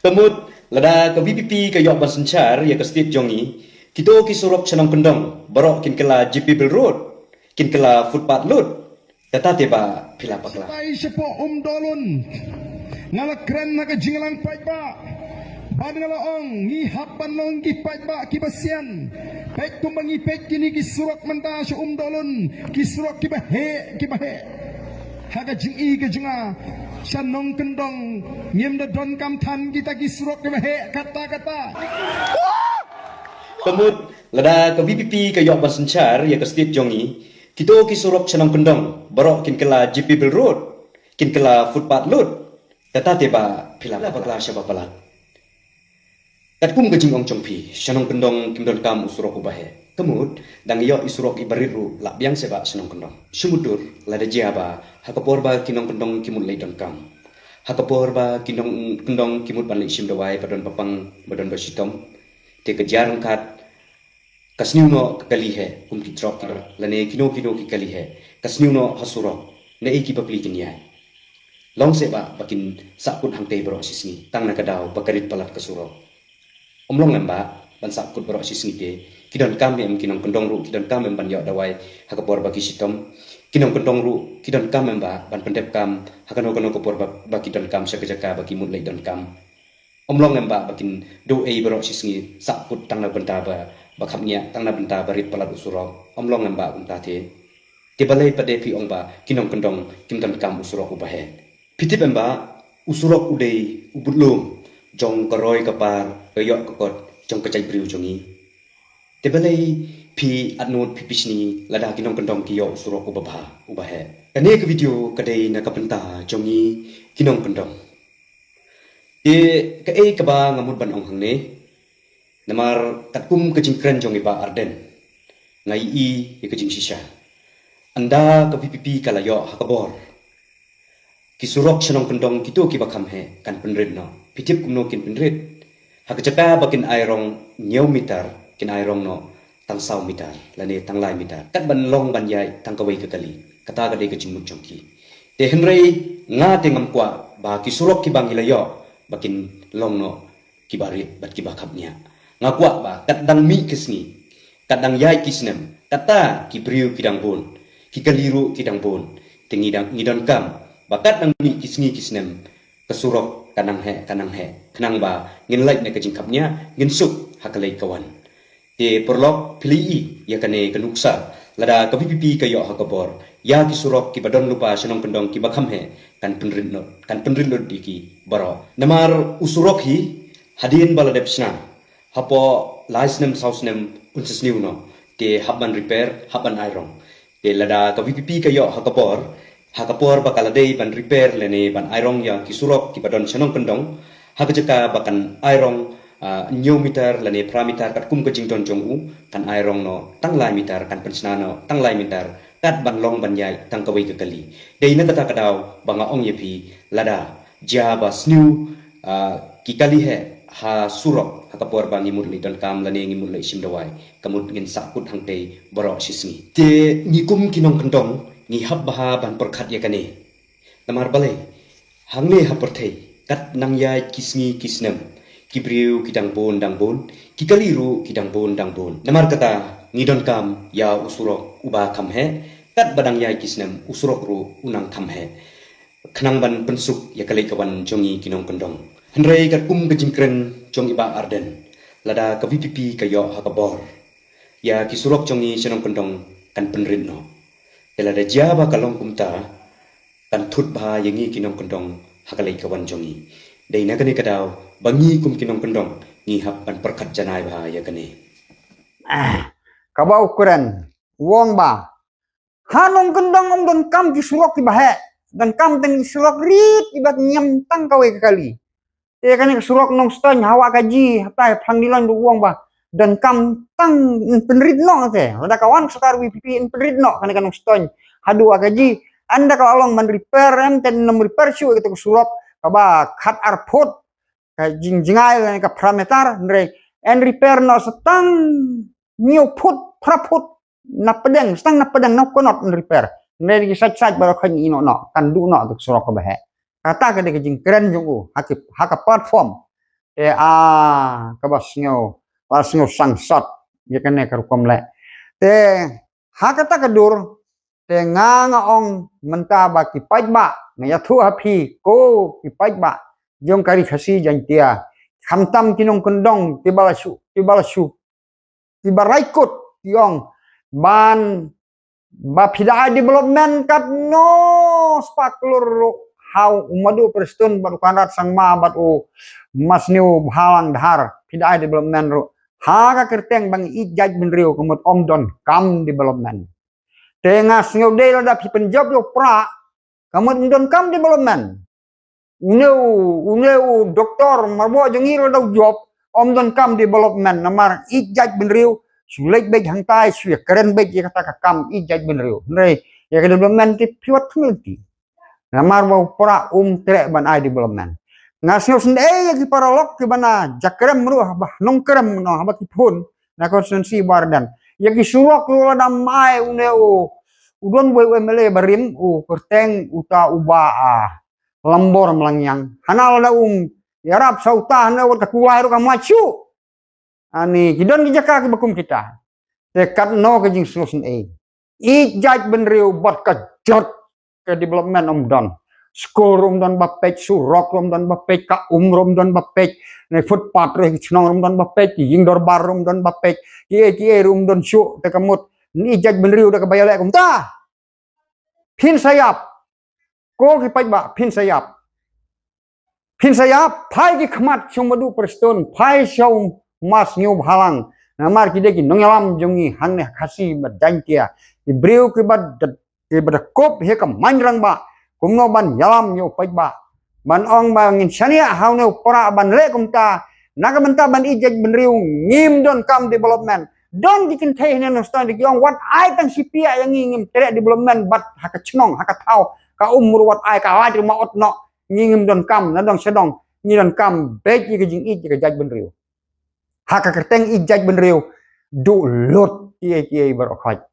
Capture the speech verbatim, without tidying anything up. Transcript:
Ka mut, lada ka VPP ka ïoh ban synshar ïa ka state jong ngi, kito ki surok shnong kyndong baroh kin kylla J P Bill Road, kin kylla footpath lut. Kata te ba phi la pakla. Sipai shapoh Umdohlun, nga la kren ha ka jingïalang paidbah, bad nga la ong ngi hap ban long ki paidbah kiba sian. Peit kumba ngi peit kine ki surok mynta sha Umdohlun, ki surok kiba heh, kiba heh. Ha ka jingïohi ka jong nga, sha nongkyndong ngim da donkam than kita ki surok kiba heh katta katta. Ka mut, lada ka VPP ka ïoh ban synshar ïa ka state jong ngi, kito ki surok shnong kyndong baroh kin kylla J P Bill Road, kin kylla footpath lut. Kata te ba phi la pakla sha ba palat. Katkum ka jingong jong phi, shnong kyndong kim donkam u surok uba heh. Ka mut, dang ïoh i surok iba rit ruh, lah biang seh ba shnong kyndong. Shu mutdur, lada jia ba ha ka por ba ki nongkyndong ki mut leit donkam, ha ka por ba ki nongkyndong ki mut ban leit shim dawai, ba don ba pang, ba don ba shitom, te ka jia ryngkat, ka sniew noh ka kali heh, kum ki trok ki trok, lane kino kino ki kali heh, ka sniew noh ha surok. Naei ki bapli kin ïaid? Long seh ba, ba kin sahkut hangtei baroh shisngi, tang na ka daw ba ka rit palat ka surok. Ym long em ba ban sahkut baroh shisngi te? Ki donkam em ki nongkyndong ruh, ki donkam em ban ïoh dawai ha ka por ba ki shitom? Ki nongkyndong ruh ki donkam em ba ban pyndep kam ha kano kano ka por ba, ba ki donkam sha ka jaka ba ki mut leit donkam? Ym long em ba, ba kin duh ei baroh shisngi, sahkut tang na bynta ba, ba khapngiah, tang na bynta ba rit palat u surok? Ym long em ba kumta te? Te balei pat de phi ong ba ki nongkyndong kim donkam u surok uba heh? Phi tip em ba u surok u dei u budlum jong ka roi ka par, ka ïoh ka kot jong ka jaitbynriew jong ngi? Te balei phi atnud phi pishni lada ki nongkyndong ki ïoh u surok uba bha, uba heh? Kane ka video ka dei na ka bynta jong ngi ki nongkyndong. Te kaei kaba nga mut ban ong hangne? Namar katkum ka jingkren jong i Bah Ardent, nga ïohi ïa ka jingshisha. Ynda ka VPP ka la ïoh ha ka bor, ki surok shnong kyndong kito kiba kham heh kan pynrit noh. Phi tip kumno kin pynrit? Ha ka jaka ba kin ai rong hynñiew mitar, kin ai rong noh tang saw mitar lane tang lai mitar, kat ban long ban ïaid tang kawei ka kali. Kata ka dei ka jingmut jong ki. Te hynrei nga te ngam kwah ba ki surok kiba ngi la ïoh ba kin long noh kiba rit bad kiba khapngiah. Nga kwah ba kat dang mih ki sngi, kat dang ïaid ki snem, kata ki briew ki dang bun, ki kali ruh ki dang bun, te ngi dang, ngi donkam ba kat dang mih ki sngi ki snem, ka surok ka nang heh, ka nang heh, khnang ba ngin lait na ka jingkhapngiah, ngin suk ha ka leit ka wan. Te paralok, phi la ïohi ïa kane ka nuksa, lada ka VPP ka ïoh ha ka bor, ïa ki surok kiba don lypa shnong kyndong kiba kham heh kan pynrit lut, kan pynrit lut ïa ki baroh. Namar u surok hi, hadien ba la dep shna, hapoh lai snem saw snem un sa sniew noh. Te hap ban repair, hap ban ai rong. Te lada ka VPP ka ïoh ha ka bor, ha ka por ba ka la dei ban repair lane ban ai rong ïa ki surok kiba don shnong kyndong, ha ka jaka ba kan ai rong, ah, hynñiew mitar lane phra mitar katkum ka jingdon jong u, kan ai rong noh tang lai mitar, kan pynshna noh tang lai mitar, kat ban long ban ïaid tang kawei ka kali. Dei na kata ka daw ba nga ong ïa phi, lada jia ba sniew, ah, ki kali heh ha surok ha ka por ba ngi mut leit donkam lane ngi mut leit shim dawai, ka mut ngin sahkut hangtei baroh shisngi. Te ngi kum ki nongkyndong ngi hap bha ban pyrkhat ïa kane. Namar balei? Hangne ha pyrthei, kat nang ïaid ki sngi ki snem, ki briew ki dang bun dang bun, ki kali ruh ki dang bun dang bun. Namar kata ngi donkam ïa u surok uba kham heh, kat ba dang ïaid ki snem u surok ruh u nang kham heh, khnang ban pynsuk ïa ka leit ka wan jong ngi ki nongkyndong. Hynrei katkum ka jingkren jong i Bah Ardent, lada ka VPP ka ïoh ha ka bor, ïa ki surok jong ngi shnong kyndong kan pynrit noh. Te lada jia ba ka long kumta, kan thut bha ïa ngi ki nongkyndong ha ka leit ka wan jong ngi. Dei na kane ka daw ba ngi kum ki nongkyndong ngi hap ban pyrkhat janai bha ïa kane. Ah, kaba u kren, u ong ba ha nongkyndong ym donkam ki surok kiba heh, donkam tang ki surok rit kiba ngiam tang kawei ka kali. Te kane ka surok Nongstoiñ ha Wahkaji, hatai Phlang Dilong, u ong ba donkam tang, yn pynrit noh te. Lada ka wan ka sorkar VPP yn pynrit noh kane ka Nongstoiñ haduh Wahkaji. Ynda ka la long ban repair, em, te nym repair shuh ïa kata ka surok kaba khat ar phut ka jingjngai lane ka phra mitar, hynrei yn repair noh sa tang hynñiew phut, phra phut na pdeng, sa tang na pdeng, na u kynnoh yn repair. Hynrei ki sait sait baroh kheiñ ïeh noh, kan duh noh kata ka surok kaba heh. Kata ka dei ka jingkren jong u ha ki, ha ka platform Te a kaba sngew, ba sngew sangsot ïa kane ka rukom leh. Te ha kata ka dur te nga nga ong mynta ba ki paidbah, nga ïathuh ha phi ko ki paidbah jong ka Ri Khasi Jaiñtia, khamtam ki nongkyndong kiba la shu, kiba la shu, kiba raikut, ki ong ban ba phi da ai development katno spah klur ruh ha u Madu Prestone bad u Conrad Sangma bad u Masniew Bhalang Dhar, phi da ai development ruh. Ha ka kyrteng ba ngi ïeit jaitbynriew ka mut ym don kam development. Te nga sngew dei lada phi pynjop ïa u Prah ka mut ym don kam development. Une u, une u doktor marwei jong ngi lada u jop ym don kam development, namar ïeit jaitbynriew shu leit beit hangtai, shu ïakren beit ïa kata ka kam ïeit jaitbynriew. Hynrei ïa ka development te phi wat khmih lynti. Namar ba u Prah um treh ban ai development. Nga sngew sngewsih ïa ki paralok kiba na Jakrem ruh, haba Nongkrem noh, haba ki phone na constituency Bah Ardent. Ïa ki surok ruh lada ym ai une u, u don uwei u M L A barim, u kyrteng uta u Bah, ah, Lambor Malngiang. Hana lada um ïarap sa uta, hana wat ka kulai ruh kam lait shuh. Ani ki don ki jaka kiba kum kita. Te katno ka jingsngewsih. Ïeit jaitbynriew bad ka jot ka development ym don. Skul ruh ym don ba peit, surok ruh ym don ba peit, ka um ruh ym don ba peit, ne footpath ruh, ki chnong ruh ym don ba peit, ki ïing dorbar ruh ym don ba peit, kiei kiei ruh ym don shuh, te ka mut ïeit jaitbynriew da kaba ïaleh kumta. Phin sa ïap. Ko ki paidbah, phin sa ïap. Phin sa ïap, phai ki khmat sha u Madu Prestone, phai sha u Masniew Bhalang. Namar ki dei ki nongïalam jong ngi hangne ha Khasi bad Jaiñtia. Ki briew kiba da, kiba da kup hi ka main rangbah. Kumno ban ïalam ïa u paidbah. Ban ong ba ngin shaniah ha une u Prah ban leh kumta. Na ka bynta ban ïeit jaitbynriew ngim don kam development. Don ki kynthei hangne Nongstoiñ ki ong wat ai tang shi pyiap ïa ngi, ngim treh development bad ha ka chnong, ha ka thaw, ka um ruh wat ai, ka lait ruh ma ot noh. Ngi ngim don kam, na dong sha dong ngi don kam beit ïa ka jingïeit ïa ka jaitbynriew. Ha ka kyrteng ïeit jaitbynriew duh lut kiei kiei baroh khoit.